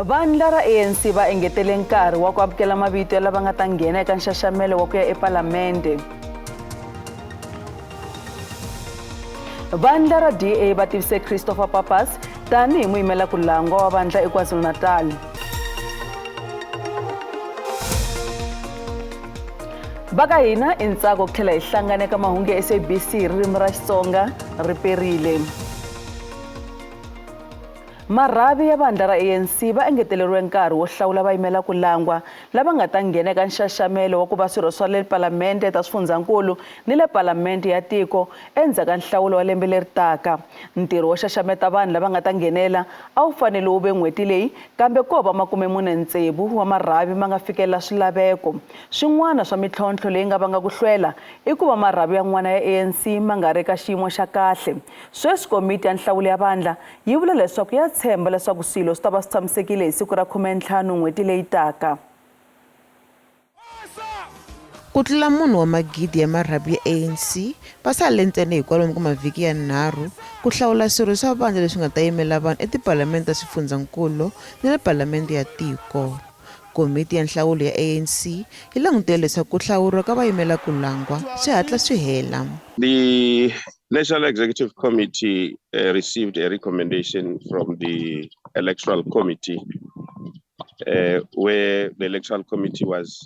Vandla ra ANC va engetele nkarhi wa ku amukela mavito ya lava nga ta nghena eka nxaxamelo wa ku ya epalamende. Vandla ra DA va tivise Christopher Pappas tanihi muyimela ku langwa wa vandla eKwaZulu-Natal. Va ka hina i ntsako ku tlhela hi hlangana eka mahungu ya SABC hi ririmi ra Xitsonga ri perile. Marhavi ya vandla ra ANC va engeteleriwe nkarhi wo hlawula vayimela ku langwa lava nga ta nghena eka nxaxamelo wa ku va swirho swa le palamende ta swifundzhankulu ni le palamende ya tiko endzhaku ka nhlawulo wa lembe leri taka. Ntirho wo xaxameta vanhu lava nga ta nghenela a wu fanele wu ve n'hweti leyi kambe ko va 46 wa marhavi ma nga fikelela swilaveko. Swin'wana swa mitlhontlho leyi nga vanga ku hlwela i ku va marhavi yan'wana ya ANC ma nga ri eka xiyimo xa kahle. Sweswi komiti ya nhlawulo ya vandla yi vula leswaku ya tshemba leswaku swilo swi ta va swi tshamisekile hi siku ra 15 n'hweti leyi taka. Ku tlula munhu wa magidi ya marhavi ya ANC va salele ntsena hi kwalomu ka mavhiki yanharhu ku hlawula swirho swa vandla leswi nga ta yimela vanhu etipalamende ta swifundzhankulu ni le palamende ya tiko. Komiti ya nhlawulo ya ANC yi langutele leswaku ku hlawuriwa ka vayimelakulangwa swi hatla swi hela. The National Executive Committee received a recommendation from the Electoral Committee where the Electoral Committee was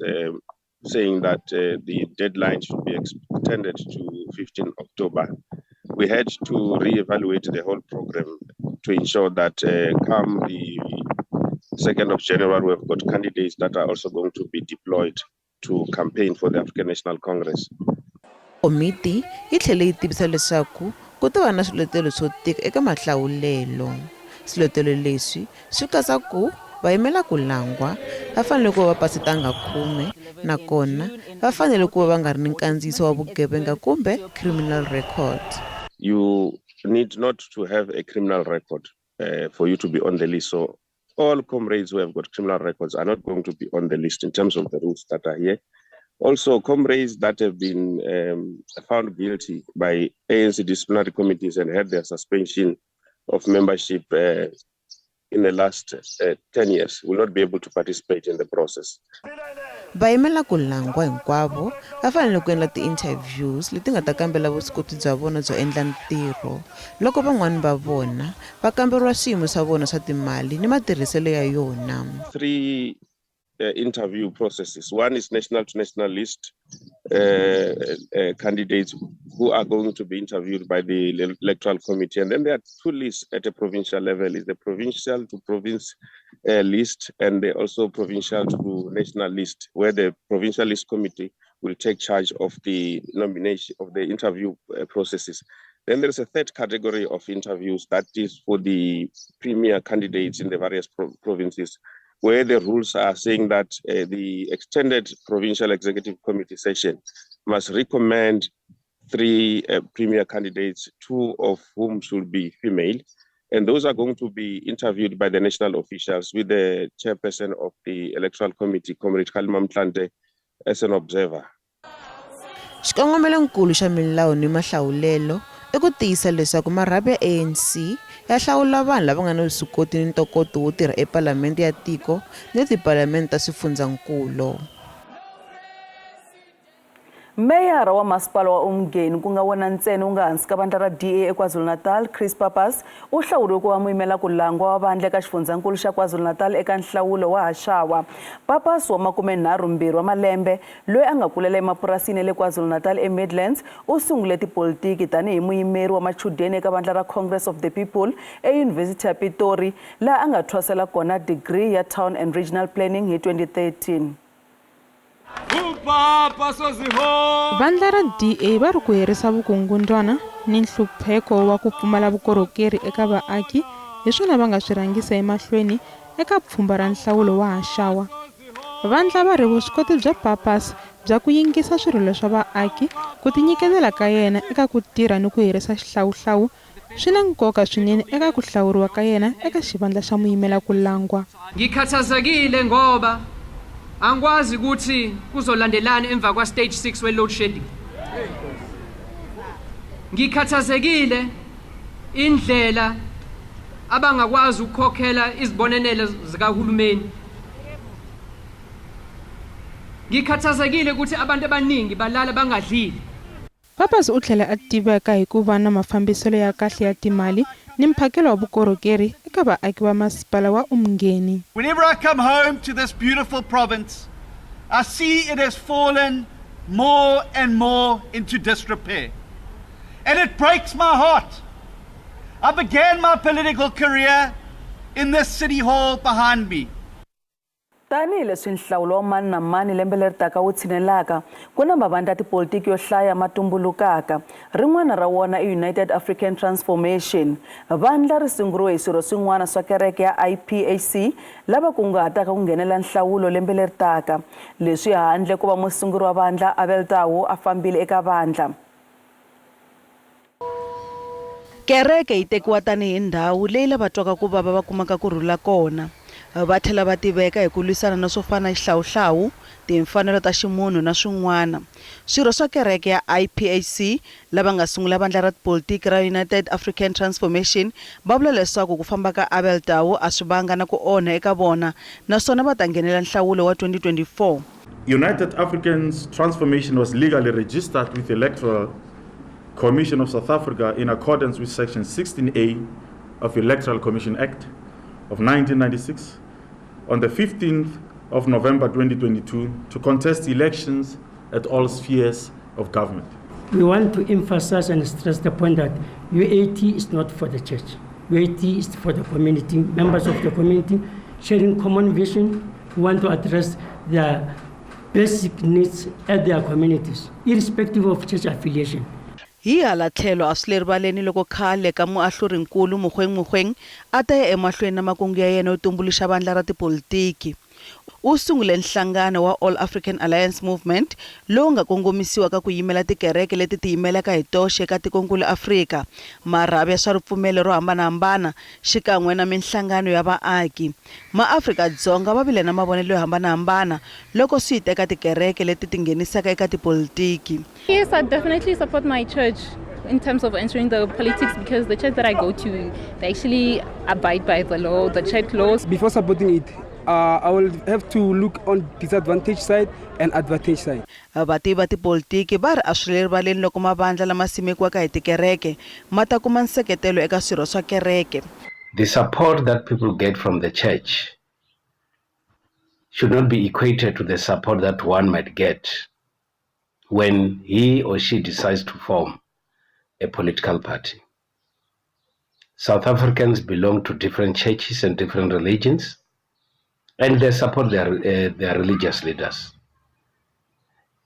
saying that the deadline should be extended to 15 October. We had to reevaluate the whole program to ensure that come the 2nd of January, we've got candidates that are also going to be deployed to campaign for the African National Congress. Komiti yi tlhele yi tivisa leswaku ku ta va na swiletelo swo tika eka mahlawulelo. Swiletelo leswi swi katsa ku vayimela ku langwa va fanele ku va va pase tangha khume nakona va fanele ku va va nga ri ni nkandziyiso wa vugevenga kumbe criminal record. You need not to have a criminal record for you to be on the list. So all comrades who have got criminal records are not going to be on the list in terms of the rules that are here. Also, comrades that have been found guilty by ANC disciplinary committees and had their suspension of membership in the last 10 years will not be able to participate in the process. Vayimela ku langwa hinkwavo va fanele ku endla ti-interviews leti nga ta kambela vuswikoti bya vona byo endla ntirho loko van'wana va vona va kamberiwa swiyimo swa vona swa timali ni matirhiselo ya yona. Three interview processes. One is national to national list candidates who are going to be interviewed by the electoral committee. And then there are two lists at a provincial level. Is the provincial to province list and the also provincial to national list, where the provincial list committee will take charge of the nomination of the interview processes. Then there's a third category of interviews that is for the premier candidates in the various provinces, where the rules are saying that the extended provincial executive committee session must recommend 3 premier candidates, 2 of whom should be female. And those are going to be interviewed by the national officials with the chairperson of the electoral committee, Comrade Kgalema Motlanthe, as an observer. Xikongomelonkulu xa milawu ni mahlawulelo i ku tiyisa leswaku marhavi ya ANC ya hlawula vanhu lava nga ni vuswikoti ni ntokoto wo tirha epalamende ya tiko ni le tipalamende ta swifundzhankulu. Meyara wa masipala wa Umngeni ku nga wona ntsena wu nga hansi ka vandla ra DA eKwaZulu-Natal, Chris Pappas, u hlawuriwe ku va muyimela ku langwa wa vandla eka xifundzhankulu xa KwaZulu-Natal eka nhlawulo wa haxawa. Pappas wa 32 wa malembe, loyi a nga kulela emapurasini ya le KwaZulu-Natal eMidlands, u sungule tipolitiki tanihi muyimeri wa machudeni eka vandla ra Congress of the People eYunivhesiti ya Pitori, laha a nga thwasela kona digri ya Town and Regional Planning hi 2013. Vandla ra DA va ri ku herisa vukungundwana ni nhlupheko wa ku pfumala vukorhokeri eka vaaki hi swona va nga swi rhangisa emahlweni eka pfhumba ra nhlawulo wa haxawa. Vandla va ri vuswikoti bya Pappas bya ku yingisa swirilo swa vaaki, ku tinyiketela ka yena eka ku tirha ni ku herisa xihlawuhlawu swi na nkoka swinene eka ku hlawuriwa ka yena eka xivandla xa muyimela ku langwa. Ngikhathazekile ngoba angikwazi ukuthi kuzolandelani emva kwa stage 6 we load shedding. Ngikhathazekile indlela abangakwazi ukukhokhela izibonelelo zikahulumeni. Ngikhathazekile ukuthi abantu abaningi balala bangadlile. Pappas u tlhela a tiveka hi ku va na mafambiselo ya kahle ya timali ni mphakelo wa vukorhokeri eka vaaki va masipala wa Umngeni. Whenever I come home to this beautiful province, I see it has fallen more and more into disrepair. And it breaks my heart. I began my political career in this city hall behind me. Tanihi leswi nhlawulo wa mani na mani lembe leri taka wu tshinelaka, ku na mavandla ya tipolitiki yo hlaya ma tumbulukaka. Rin'wana ra wona i United African Transformation. Vandla ri sunguriwe hi swirho swin'wana swa kereke ya IPHC lava kunguhataka ku nghenela nhlawulo lembe leri taka. Leswi handle ko va musunguri wa vandla Abel Tau a fambile eka vandla. Kereke yi tekiwa tanihi ndhawu leyi lava twaka ku vava va kumaka ku rhula kona. Va tlhela va tiveka hi ku lwisana na swo fana na xihlawuhlawu, timfanelo ta ximunhu na swin'wana. Swirho swa kereke ya IPHC lava nga sungula vandla ra tipolitiki ra United African Transformation va vula leswaku ku famba ka Abel Tau a swi vanga na ku onha eka vona naswona va ta nghenela nhlawulo wa 2024. United African Transformation was legally registered with the Electoral Commission of South Africa in accordance with Section 16A of Electoral Commission Act of 1996 on the 15th of November 2022 to contest elections at all spheres of government. We want to emphasize and stress the point that UAT is not for the church. UAT is for the community, members of the community, sharing common vision. We want to address their basic needs at their communities, irrespective of church affiliation. Hi hala tlhelo, a swi le rivaleni loko khale ka muahlurinkulu Mogoeng Mogoeng a ta ya emahlweni na makungu ya yena yo tumbuluxa vandla ra tipolitiki. U sungule nhlangano wa All African Alliance Movement lowu nga kongomisiwa ka ku yimela tikereke leti tiyimelaka hi toxe eka tikonkulu Afrika, marhavi ya swa ripfumelo ro hambanahambana xikan'we na minhlangano ya vaaki. MaAfrika-Dzonga va vile na mavonelo yo hambanahambana loko swi ta eka tikereke leti tinghenisaka eka tipolitiki. Yes, I definitely support my church in terms of entering the politics because the church that I go to, they actually abide by the law, the church laws. Before supporting it, I will have to look on disadvantage side and advantage side. Vativi va tipolitiki va ri a swi le rivaleni loko mavandla lama simekiwaka hi tikereke ma ta kuma nseketelo eka swirho swa kereke. The support that people get from the church should not be equated to the support that one might get when he or she decides to form a political party. South Africans belong to different churches and different religions, and they support their religious leaders.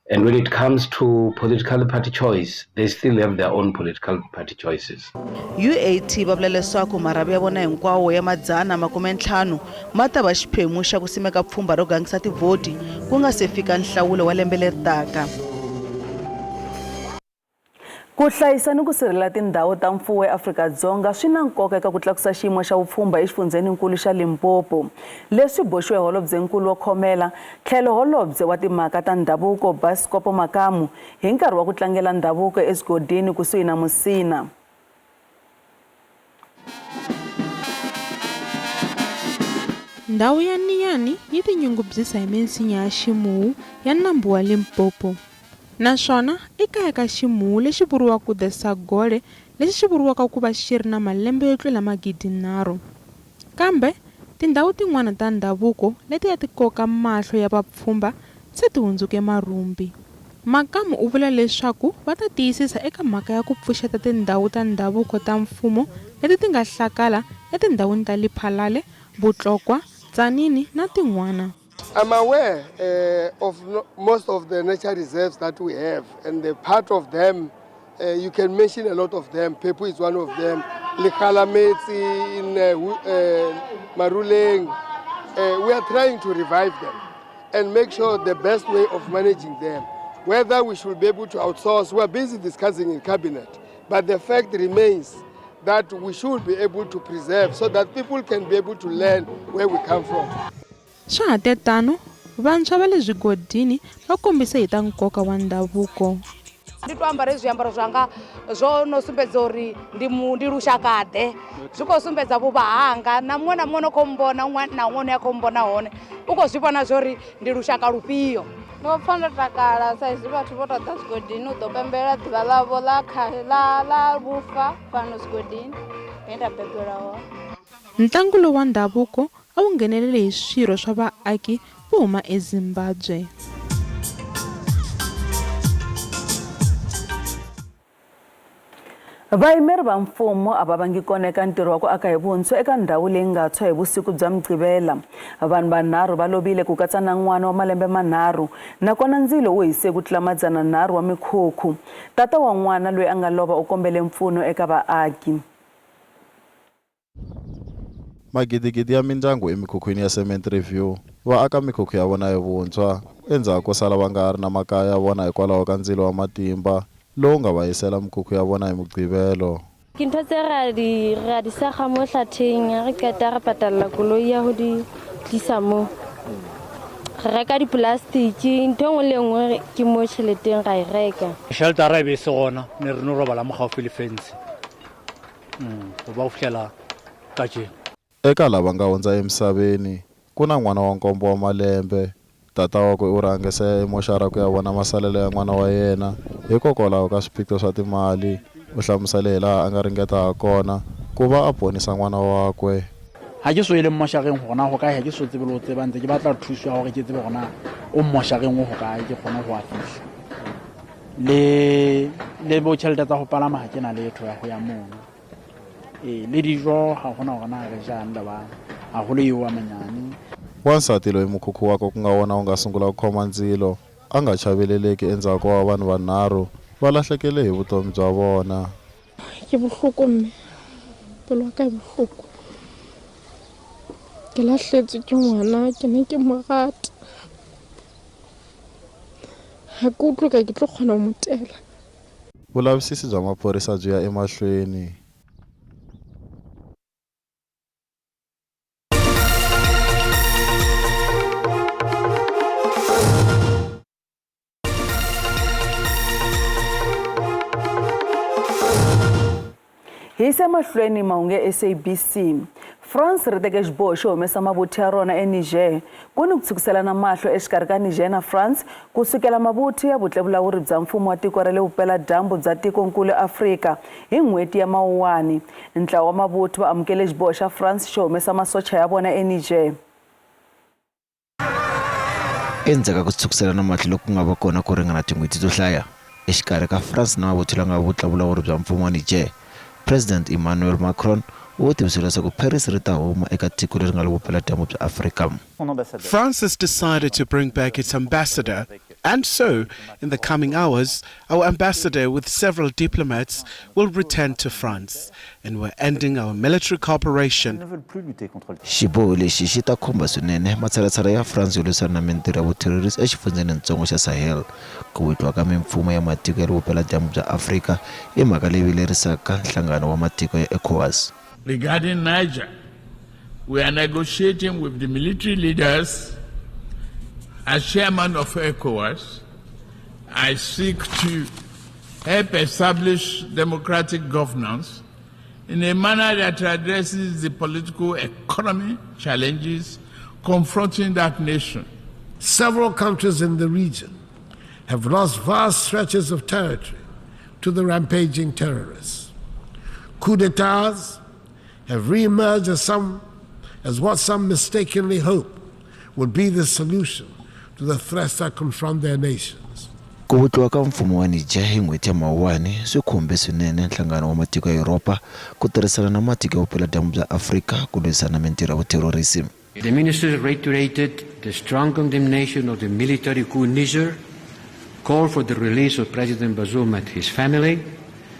And when it comes to political party choice, they still have their own political party choices. UAT va vula leswaku marhavi ya vona hinkwawo ya 450 ma ta va xiphemu xa ku simeka pfhumba ro gangisa tivhoti ku nga se fika nhlawulo wa lembe leri taka. Ku hlayisa ni ku sirhelela tindhawu ta mfuwo eAfrika-Dzonga swi na nkoka eka ku tlakusa xiyimo xa vupfhumba exifundzheninkulu xa Limpopo. Leswi boxiwe holobyenkulu wo khomela tlhelo holobye wa timhaka ta ndhavuko Basikopo Makamu hi nkarhi wa ku tlangela ndhavuko eSigodini kusuhi na Musina. Ndhawu ya Niyani yi tinyungubyisa hi minsinya ya ximuwu ya nambu wa Limpopo. Naswona i kaya ka ximuwu lexi vuriwaka The Sagole lexi xi vuriwaka ku va xi ri na malembe yo tlula 3000. Kambe, tindhawu tin'wana ta ndhavuko leti a ti koka mahlo ya vapfhumba se ti hundzuke marhumbi. Makamu u vula leswaku va ta tiyisisa eka mhaka ya ku pfuxeta tindhawu ta ndhavuko ta mfumo leti ti nga hlakala etindhawini ta Lephalale, Botlokwa, Tzaneen na tin'wana. I'm aware of no, most of the nature reserves that we have, and the part of them, you can mention a lot of them. Pepu is one of them. Likgalametsi in Maruleng. We are trying to revive them and make sure the best way of managing them. Whether we should be able to outsource, we are busy discussing in cabinet. But the fact remains that we should be able to preserve so that people can be able to learn where we come from. Swa ha te tano, vantshwa va le swigodini va kombise hi ta nkoka wa ndhavuko. Ndi to ambara hezwi zwiambaro zwanga zwo no sumbedza uri ndi mu ndi lushakaḓe, zwi khou sumbedza vhuvha hanga, na muṅwe na muṅwe no khou mbona na huṅwe hune a khou mbona hone u khou zwi vhona zwori ndi lushaka lufhio. Ndi khou pfa ndo takala sa izwi vhathu vho tou ḓa zwigodini u ḓo pembelela ḓuvha ḽavho ḽa kha ḽa ḽa vhufa fhano zwigodini he nda bebelwa hone. Ntlangu lowu wa ndhavuko a wu nghenelele hi swirho swa vaaki vo huma eZimbabwe. Vayimeri va mfumo a va vangi kona eka ntirho wa ku aka hi vuntshwa eka ndhawu leyi nga tshwa hi vusiku bya Mugqivela. Vanhu vanharhu va lovile ku katsa na n'wana wa malembe manharhu, nakona ndzilo wu hise ku tlula 300 wa mikhukhu. Tata wa n'wana loyi a nga lova u kombele mpfuno eka vaaki. Magidigidi ya mindyangu emikhukhwini ya Cement Review va aka mikhukhu ya vona hi vuntshwa endzhaku ko sala va nga ha ri na makaya ya vona hikwalaho ka ndzilo wa matimba lowu nga va hisela mikhukhu ya vona hi Mugqivelo. Ke ntho tse ra di ra di saga mo hlatheng ha re qeta re patalla koloi ya ho di tlisa mo. Re reka di-plastic ntho e nngwe le e nngwe ke mo tjheleteng ra e reka. Sheltara e be e se gona, ne re no robala mo gaufi le fence. Go ba go fihlela kajeno. Eka lava nga hundza emisaveni ku na n'wana wa nkombo wa malembe. Tata wakwe u rhange se a ya emoxara ku ya vona masalela ya n'wana wa yena hikokwalaho ka swiphiqo swa timali. U hlamusele hilaha a nga ringeta hakona ku va a ponisa n'wana wakwe. Ha ke so ye le mmošareng gore na go kae, ha ke so tsebe le go tseba, ntse ke batla thuso ya gore ke tsebe gore na o mmošareng o go kae, ke kgone go a fihla. Le le bo tšhelete tsa go palama ga ke na letho ya go ya mono. Ee, le dijo ga gona gore na re jang le bana, gagolo eo wa manyane. Wansati loyi mukhukhu wakwe ku nga wona wu nga sungula ku khoma ndzilo a nga chaveleleki endzhaku ko va vanhu vanharhu va lahlekele hi vutomi bya vona. Ke bohloko mme, pelo ya ka e bohloko. Ke lahletswe ke ngwana, ke ne ke mo rata. Ha ke utlwe ka ke tlo kgona ho mo tela. Vulavisisi bya maphorisa byi ya emahlweni. Hi yisa emahlweni mahungu ya SABC. France ri teke xiboho xo humesa mavuthu ya rona eNiger. Ku ni ku tshukiselana mahlo exikarhi ka Niger na France ku sukela mavuthu ya vutle vulawuri bya mfumo wa tiko ra le vupela-dyambu bya tiko-nkulu Afrika hi n'hweti ya Mawuwani. Ntlawa wa mavuthu va amukele xiboho xa France xo humesa masocha ya vona eNiger. Endzhaku ka ku tshukiselana mahlo loku nga va kona ku ringana tin'hweti to hlaya exikarhi ka France na mavuthu la nga vutla vulawuri bya mfumo wa Niger, President Emmanuel Macron u tivise leswaku Paris ri ta huma eka tiko leri nga le vupela-dyambu bya Afrika. France has decided to bring back its ambassador, and so, in the coming hours, our ambassador with several diplomats will return to France, and we're ending our military cooperation. Xiboho lexi xi ta khumba swinene matshalatshala ya France yo lwisana na mintirho ya vutherorisi exifundzhenintsongo xa Sahel. Ku wutliwa ka mimfumo ya matiko ya le vupela-dyambu bya Afrika i mhaka leyi vilerisaka nhlangano wa matiko ya ECOWAS. Regarding Niger, we are negotiating with the military leaders. As chairman of ECOWAS, I seek to help establish democratic governance in a manner that addresses the political economy challenges confronting that nation. Several countries in the region have lost vast stretches of territory to the rampaging terrorists. Coup d'etats have re-emerged as, some, as what some mistakenly hope would be the solution to the threats that confront their nations. Ku vutliwa ka mfumo wa Niger hi n'hweti ya Mawuwani swi khumbe swinene Nhlangano wa Matiko ya Yuropa ku tirhisana na matiko ya Vupela-dyambu bya Afrika ku lwisana na mintirho ya vutherorisi. The ministers reiterated the strong condemnation of the military coup in Niger, called for the release of President Bazoum and his family,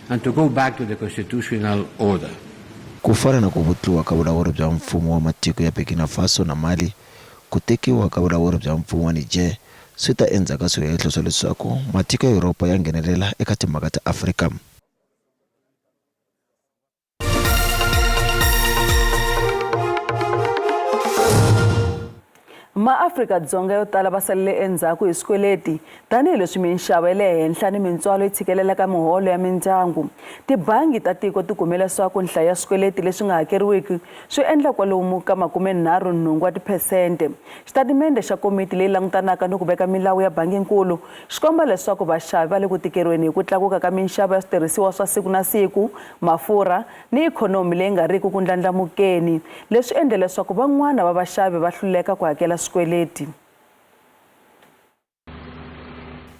and to go back to the constitutional order. Ku fana na ku vutliwa ka vulawuri bya mfumo wa matiko ya Burkina Faso na Mali, ku tekiwa ka vulawuri bya mfumo wa Niger swi ta endzhaku ka swihehlo swa leswaku matiko ya Yuropa ya nghenelela eka timhaka ta Afrika. MaAfrika-Dzonga yo tala va salele endzhaku hi swikweleti tanihileswi minxavo ya le henhla ni mintswalo yi tshikelelaka miholo ya mindyangu. Tibangi ta tiko ti kume leswaku nhlayo ya swikweleti leswi nga hakeriwiki swi endla kwalomu ka 38 wa tiphesente. Xitatimende xa komiti leyi langutanaka ni ku veka milawu ya banginkulu xi komba leswaku vaxavi va le ku tikeriweni hi ku tlakuka ka minxavo ya switirhisiwa swa siku na siku, mafurha ni ikhonomi leyi nga riki ku ndlandlamukeni, leswi endle leswaku van'wana va vaxavi va hluleka ku hakela swikweleti.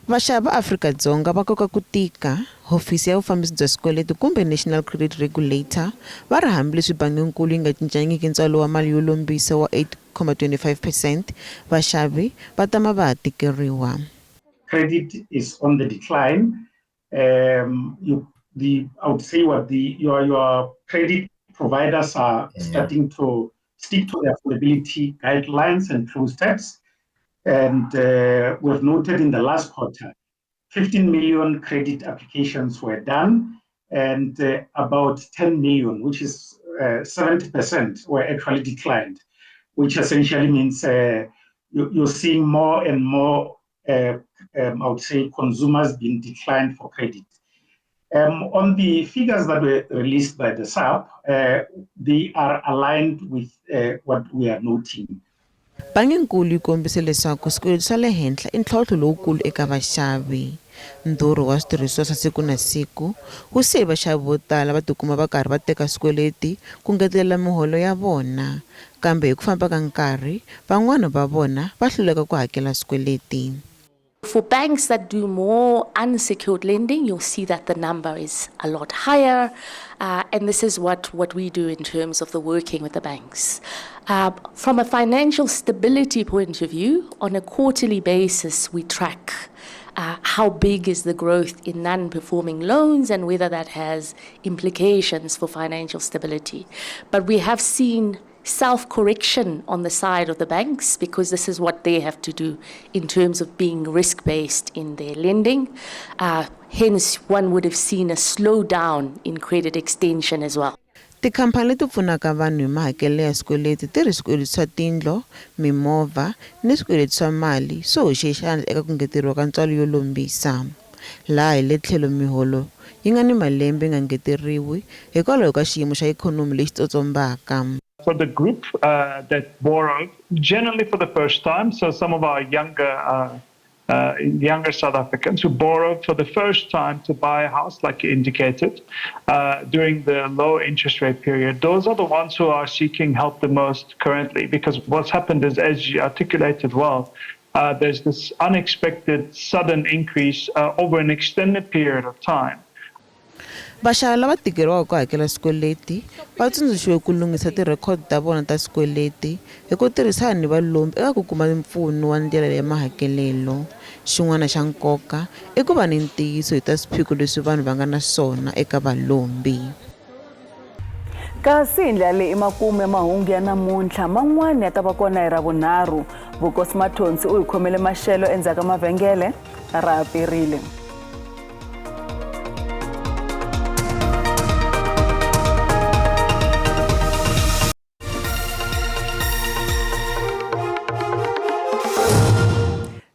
Vaxavi va Afrika-Dzonga va koka ku tika, Hofisi ya Vufambisi bya Swikweleti kumbe National Credit Regulator va ri hambileswi banginkulu yi nga cincangiki ntswalo wa mali yo lombisa wa 8.25 percent, vaxavi va tama va ha tikeriwa. Credit is on the decline. You, the, I would say what the, your, your credit providers are starting to stick to their affordability guidelines and close taps. And we've noted in the last quarter, 15 million credit applications were done, and about 10 million, which is 70%, were actually declined, which essentially means you're seeing more and more, I would say, consumers being declined for credit. On the figures that were released by the SAP, they are aligned with what we are noting. Banginkulu yi kombise leswaku swikweleti swa le henhla i ntlhontlho lowukulu eka vaxavi. Ndhurho wa switirhisiwa swa siku na siku wu siye vaxavi vo tala va tikuma va karhi va teka swikweleti ku ngetelela miholo ya vona, kambe hi ku famba ka nkarhi van'wana va vona va hluleka ku hakela swikweleti. For banks that do more unsecured lending, you'll see that the number is a lot higher. And this is what we do in terms of the working with the banks. From a financial stability point of view, on a quarterly basis, we track how big is the growth in non-performing loans and whether that has implications for financial stability. But we have seen self-correction on the side of the banks, because this is what they have to do in terms of being risk-based in their lending. Hence, one would have seen a slowdown in credit extension as well. Tikhampani leti pfunaka vanhu hi mahakelelo ya swikweleti ti ri swikweleti swa tindlo, mimovha ni swikweleti swa mali swi hoxe xandla eka ku ngeteriwa ka ntswalo yo lombisa. Laha hi le tlhelo miholo yi nga ni malembe yi nga ngeteriwi hikwalaho ka xiyimo xa ikhonomi lexi tsotsombaka. For the group that borrowed, generally for the first time, so some of our younger South Africans who borrowed for the first time to buy a house, like you indicated, during the low interest rate period, those are the ones who are seeking help the most currently, because what's happened is, as you articulated well, there's this unexpected sudden increase over an extended period of time. Vaxavi lava tikeriwaka ku hakela swikweleti va tsundzuxiwe ku lunghisa tirhekhodo ta vona ta swikweleti hi ku tirhisana ni valombi eka ku kuma mpfuno wa ndlela ya mahakelelo. Xin'wana xa nkoka i ku va ni ntiyiso hi ta swiphiqo leswi vanhu va nga na swona eka valombi. Kasi hi ndlela leyi i makumu ya mahungu ya namuntlha, man'wana ya ta va kona hi Ravunharhu. Vukosi Mathonsi u hi khomele maxelo endzhaku ka mavhengele, ra ha perile.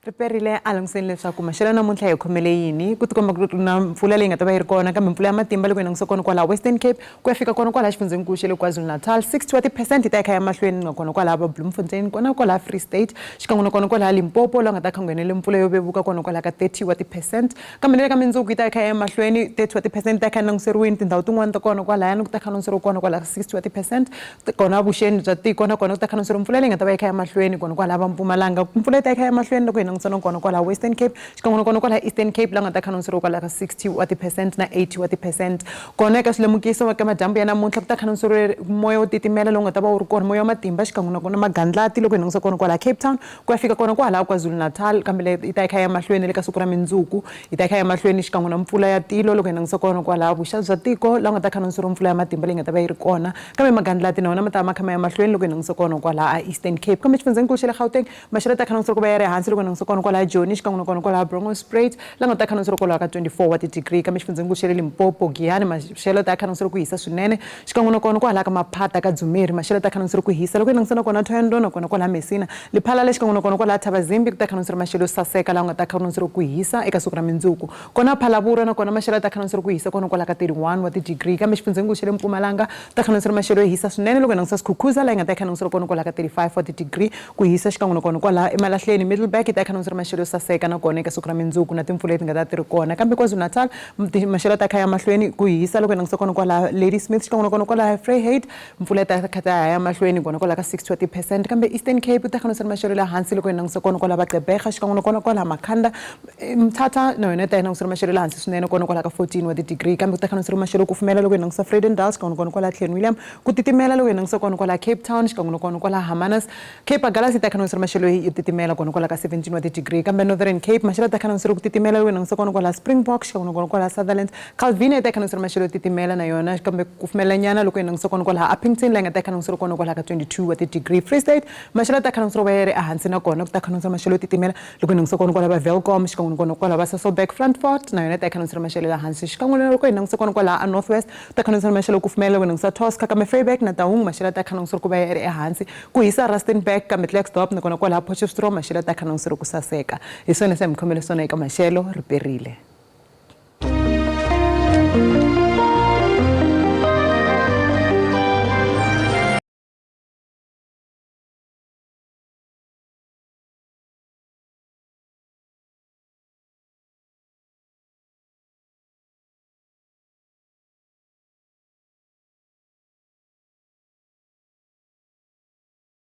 Ri perile a langutiseni leswaku maxelo namuntlha hi khomele yini. Ku tikomba ku ri na mpfula leyi nga ta va yi ri kona, kambe mpfula ya matimba loko hi langutisa kona kwalaha Western Cape ku ya fika kona kwalaha xifundzhenikulu xa le KwaZulu-Natal, 60 wa tiphesente yi ta yi kha ya mahlweni nga kona kwalaha va Bloemfontein, kona kwalaha Free State, xikan'we na kona kwalaha Limpopo laha nga ta kha nghenele mpfula yo vevuka kona kwalaha ka 30 wa tiphesente. Kambe na le ka mindzuku yi ta yi kha ya mahlweni, 30 wa tiphesente yi ta yi kha yi languteriwini tindhawu tin'wani ta kona kwalahayani ku ta kha languteriwa kona kwalaha ka 60 wa tiphesente. Kona vuxeni bya tiko na kona ku ta kha languteriwa mpfula leyi nga ta va yi kha ya mahlweni kona kwalaha va Mpumalanga, mpfula yi ta yi kha ya mahlweni loko hi langutisa na kona kwalaha Western Cape, xikan'we na kona kwalaha Eastern Cape laha nga ta kha languteriwa kwalaha ka 60 wa tiphesente na 80 wa tiphesente. Kona eka swilemukiso ka madyambu ya namuntlha ku ta kha languteriwa moya wo titimela lowu nga ta va wu ri kona, moya wa matimba xikan'we na kona magandlati loko hi langutisa kona kwalaha Cape Town ku ya fika kona kwalaha KwaZulu-Natal, kambe leyi yi ta yi kha ya mahlweni le ka siku ra mindzuku yi ta yi kha ya mahlweni xikan'we na mpfula ya tilo loko hi langutisa kona kwalaha vuxa bya tiko laha nga ta kha languteriwa mpfula ya matimba leyi nga ta va yi ri kona, kambe magandlati na wona ma ta va ma kha ma ya mahlweni loko hi langutisa kona kwalaha a Eastern Cape. Kambe xifundzhenikulu xa le Gauteng maxelo ta kha languteriwa ku va ya ri hansi loko hi langutisa kona kona kwalaha Joni xikan'we na kona kwalaha Bronkhorstspruit la nga ta kha ri kwalaho ka 24 wa ti-degree kambe xifundzhenikulu xa le Limpopo Giyani maxelo ta kha ri ku hisa swinene xikan'we na kona kwalaha ka Maphata ka Dzumeri maxelo ta kha ri ku hisa loko hi langutisa na kona Thohoyandou na kona kwalaha Messina Lephalale xikan'we na kona kwalaha Thabazimbi ku ta kha ri maxelo yo saseka laha ku nga ta kha ri ku hisa eka siku ra mindzuku kona Phalaborwa na kona maxelo ta kha ri ku hisa kona kwalaha ka 31 wa ti-degree kambe xifundzhenikulu xa le Mpumalanga ta kha ri maxelo yo hisa swinene loko hi langutisa Skukuza laha yi nga ta yi kha ri kona kwalaha ka 35 wa ti-degree ku hisa xikan'we na kona kwalaha eMalahleni Middelburg yi ta yi kha ri maxelo yo saseka na kona eka siku ra mindzuku na timpfula leti nga ta ti ri kona kambe KwaZulu-Natal maxelo ta kha ya mahlweni ku hisa loko hi langutisa kona kwalaha Ladysmith xikan'we na kona kwalaha Vryheid mpfula yi ta kha ta ya mahlweni kona kwalaha ka 60 wa ti-percent kambe Eastern Cape ta kha ri maxelo ya le hansi loko hi langutisa kona kwalaha Gqeberha xikan'we na kona kwalaha Makhanda Mthatha na yona yi ta yi langutisa maxelo ya le hansi swinene kona kwalaha ka 14 wa ti-degree kambe ku ta kha ri maxelo kufumela loko hi langutisa Vredendal xikan'we na kona kwalaha Clanwilliam ku titimela loko hi langutisa kona kwalaha Cape Town xikan'we na kona kwalaha Hermanus Cape Agulhas yi ta kha ri maxelo yo titimela kona kwalaha ka 17 wa ti-degree kambe Northern Cape maxelo ta kha ri ku titimela loko hi langutisa kona kwalaha Springbok xikan'we na kona kwalaha Sutherland Calvinia yi ta kha ri maxelo yo titimela na yona kambe ku kufumelanyana loko hi langutisa kona kwalaha Upington laha yi nga ta kha ri kona kwalaha ka 22 wa ti-degree Free State maxelo ta kha ri va ya ri ehansi na kona ku ta kha ri maxelo yo titimela loko hi langutisa kona kwalaha va Welkom xikan'we na kona kwalaha va Sasolburg Frankfort na yona yi ta kha ri maxelo ya le hansi xikan'we na loko hi langutisa kona kwalaha a North West ta kha ri maxelo yo kufumela loko hi langutisa Tosca kambe Vryburg na Taung maxelo ta kha ri ku va ya ri ehansi ku hisa Rustenburg kambe Klerksdorp na kona kwalaha Potchefstroom maxelo ta kha ri ku saseka hi swona se mi khomele swona eka maxelo ri perile.